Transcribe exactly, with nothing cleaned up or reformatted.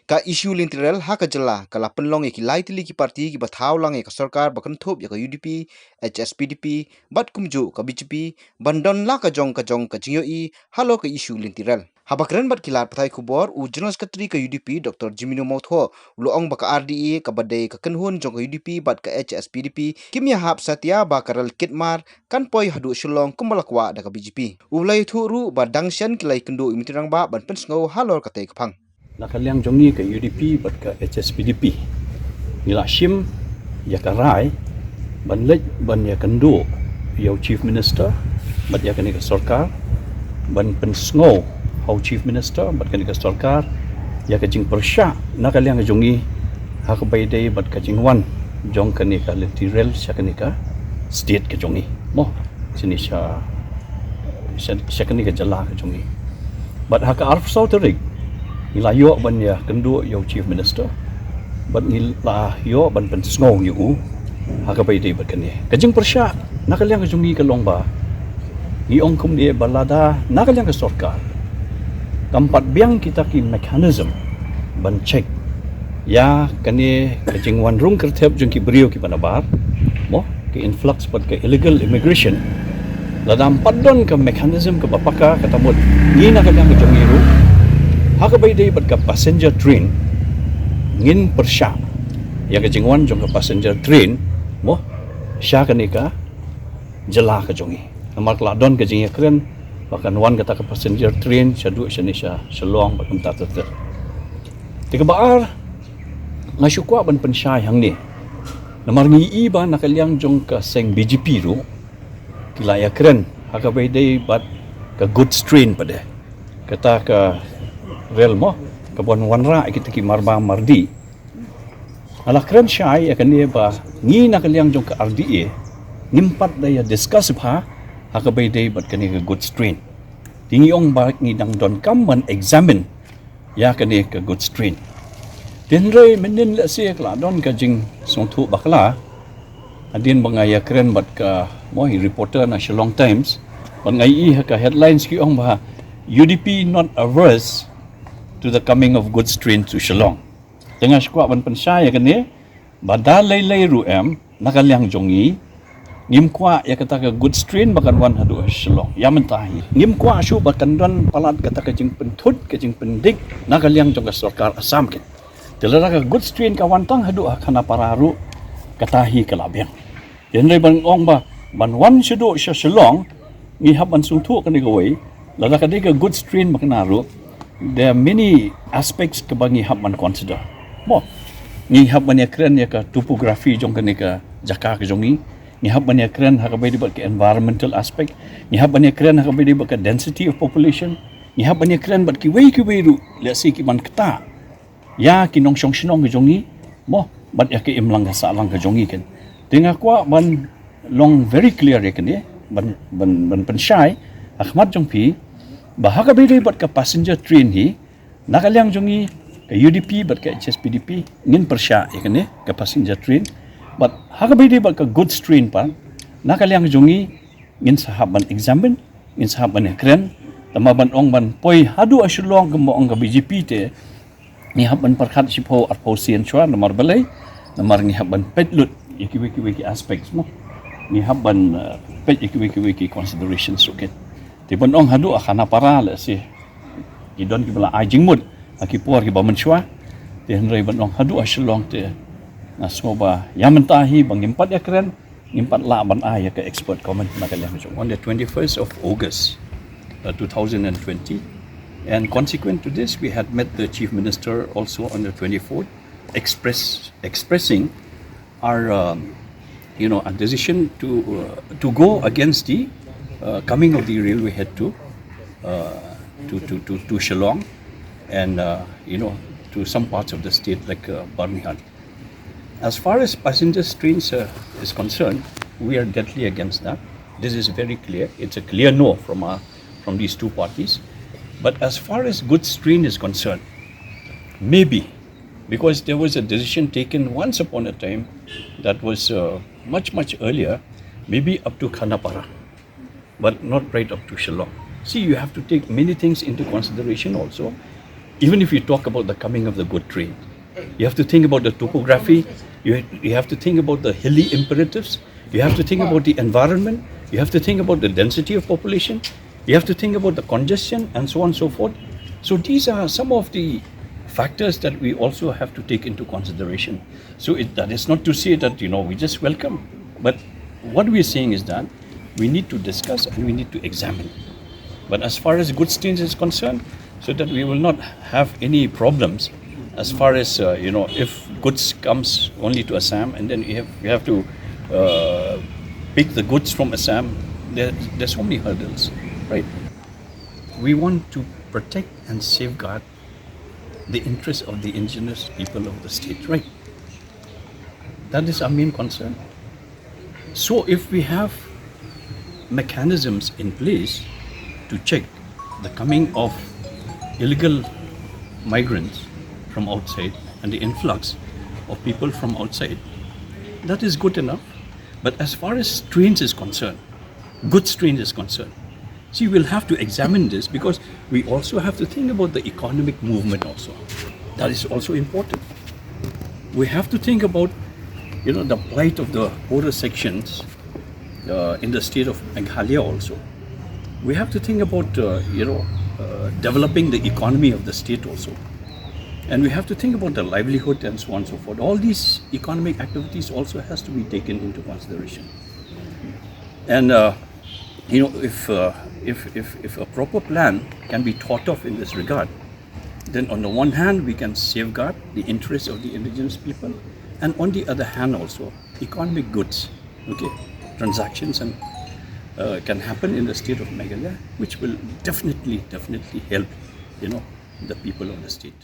Ka issue lynti rel ha ka jylla ka la pynlong ïa ki lai tylli ki parti kiba thaw lang ïa ka sorkar ba kynthup ïa ka U D P, H S P D P, bad kumjuh ka B J P, ban don la ka jong ka jong ka jingïohi halor ka issue lynti rel. Haba kren bad ki lad pathai khubor, u General Secretary ka U D P, Doctor Jemino Mawthoh, u la ong ba ka R D A kaba dei ka kynhun jong ka U D P bad ka H S P D P kim ïahap satia ba ka rel kit mar kan poi haduh Shillong kumba la kwah da ka B J P. U la ïathuh ruh ba dang shen ki la ïakynduh ïa u Myntri Rangbah ban pynsngew halor katei ka phang. Na ka liang jong ngi ka U D P bad ka H S P D P, ngi la shim ïa ka rai ban leit ban ïakynduh ïa u Chief Minister bad ïa kane ka sorkar, ban pynsngew ha u Chief Minister bad kane ka sorkar ïa ka jingpyrshah na ka liang jong ngi ha kaba ïadei bad ka jingwan jong kane ka lynti rel sha kane ka state ka jong ngi, mo, shane sha, sha, sha kane ka jylla ka jong ngi. Bad ha ka arphew saw tarik ngi la ïoh ban ïakynduh ïa u Chief Minister bad ngi la ïoh ban pynsngew ïa u ha kaba ïadei bad kane ka jingpyrshah na ka liang ka jong ngi. Ka long ba ngi ong kumne ba lada na ka liang ka sorkar kam pat biang kita ki mechanism ban check ïa kane ka jingwan rung kyrthep jong ki briew kiba nabar, mo, ka influx bad ka illegal immigration, lada ym pat don ka mechanism kaba paka, kata mut ngi na ka liang ka jong ngi ruh ha kaba ïadei bad ka passenger train ngin pyrshah ïa ka jingwan jong ka passenger train, mo, sha kane ka jylla ka jong ngi. Namar ka la don ka jingïakren ba kan wan kata ka passenger train shaduh shane sha Shillong bad kumta ter ter. Te kaba ar, nga shu kwah ban pynshai hangne, namar ngi i ba na ka liang jong ka seng B J P ruh ki la ïakren ha kaba ïadei bad ka goods train pat de, kata ka rel, mo, kaban wanrah ïa kita ki marbam mardi. Nga la kren shai ïa kane ba ngi na ka liang jong ka R D A ngim pat da ïa discuss bha ha kaba ïadei bad kane ka goods train. Te ngi ong ba ngi dang donkam ban examine ïa kane ka goods train. Te hynrei mynnin lehse ka la don ka jingsngewthuh bakla hadien ba nga ïakren bad ka, mo, i reporter na Shillong Times, bad nga i ha ka headlines ki ong ba U D P not averse to the coming of goods train to Shillong. Te nga shu kwah ban pynshai ïa kane ba da lei lei ruh em, na ka liang jong ngi ngim kwah ïa kata ka goods train ba kan wan haduh ha Shillong. Ïa mynta hi ngim kwah shuh ba kan don palat kata ka jingpynthut ka jingpyndik na ka liang jong ka sorkar Assam kin. Te lada ka goods train ka wan tang haduh ha Khanapara ruh, kata hi ka la biang. Te hynrei ban ong ba ban wan shaduh sha Shillong, ngi hap ban sngewthuh kane kawei, lada ka dei ka goods train ba kane ruh, there are many aspects kaba ngi hap ban consider. Mo, ngi hap ban ïakren ïa ka topography jong kane ka jaka ka jong ngi. Ngi hap ban ïakren ha kaba ïadei bad ka environmental aspect. Ngi hap ban ïakren ha kaba ïadei bad ka density of population. Ngi hap ban ïakren bad kiwei kiwei ruh, lehse ki ban ktah ïa ki nongshong shnong ka jong ngi, mo, bad ïa ka imlang ka sahlang ka jong ngi kin. Te nga kwah ban long very clear ïa kane, ban, ban, ban pynshai ha khmat jong phi ba ha kaba ïadei bad ka passenger train hi, na ka liang jong ngi ka U D P bad ka H S P D P ngin pyrshah ïa kane ka passenger train. Bad ha kaba ïadei bad ka goods train pat, na ka liang jong ngi ngin sa hap ban examine, ngin sa hap ban ïakren. Tangba ban ong ban poi haduh ha Shillong kumba ong ka B J P te, ngi hap ban pyrkhat shiphew arphew sien shuwa, namar balei? Namar ngi hap ban peit lut ïa kiwei kiwei ki aspects, mo. Ngi hap ban, eh, peit ïa kiwei kiwei ki considerations ruh kin. Te ban ong haduh ha Khanapara lehse ki don kiba la ai jingmut ha ki por kiba mynshuwa. Te hynrei ban ong haduh ha Shillong te, nga sngew ba ïa mynta hi ba ngim pat ïakren, ngim pat lah ban ai ïa ka expert comment na ka liang jong. On the twenty-first of August, uh, two thousand twenty, and consequent to this, we had met the Chief Minister also on the twenty-fourth, express, expressing our, um, you know, our decision to, uh, to go against the, uh, coming of the railway head to, uh, to, to, to, to Shillong and, uh, you know, to some parts of the state like, uh, Byrnihat. As far as passenger trains, uh, is concerned, we are deadly against that. This is very clear. It's a clear no from our, from these two parties. But as far as goods train is concerned, maybe, because there was a decision taken once upon a time that was, uh, much, much earlier, maybe up to Khanapara, but not right up to Shillong. See, you have to take many things into consideration also. Even if you talk about the coming of the good train, you have to think about the topography, you, you have to think about the hilly imperatives, you have to think about the environment, you have to think about the density of population, you have to think about the congestion, and so on and so forth. So these are some of the factors that we also have to take into consideration. So it, that is not to say that, you know, we just welcome, but what we're saying is that we need to discuss and we need to examine. But as far as goods trains is concerned, so that we will not have any problems as far as, uh, you know, if goods comes only to Assam and then we have, we have to uh, pick the goods from Assam, there, there's so many hurdles, right? We want to protect and safeguard the interests of the indigenous people of the state, right? That is our main concern. So if we have mechanisms in place to check the coming of illegal migrants from outside and the influx of people from outside, that is good enough. But as far as trains is concerned, goods trains is concerned, see, we'll have to examine this because we also have to think about the economic movement also. That is also important. We have to think about, you know, the plight of the poorer sections uh, in the state of Meghalaya also. We have to think about, uh, you know, uh, developing the economy of the state also. And we have to think about the livelihood and so on and so forth. All these economic activities also has to be taken into consideration. And, uh, you know, if, uh, if, if, if a proper plan can be thought of in this regard, then on the one hand, we can safeguard the interests of the indigenous people. And on the other hand also, economic goods, okay, transactions and uh, can happen in the state of Meghalaya, which will definitely, definitely help, you know, the people of the state.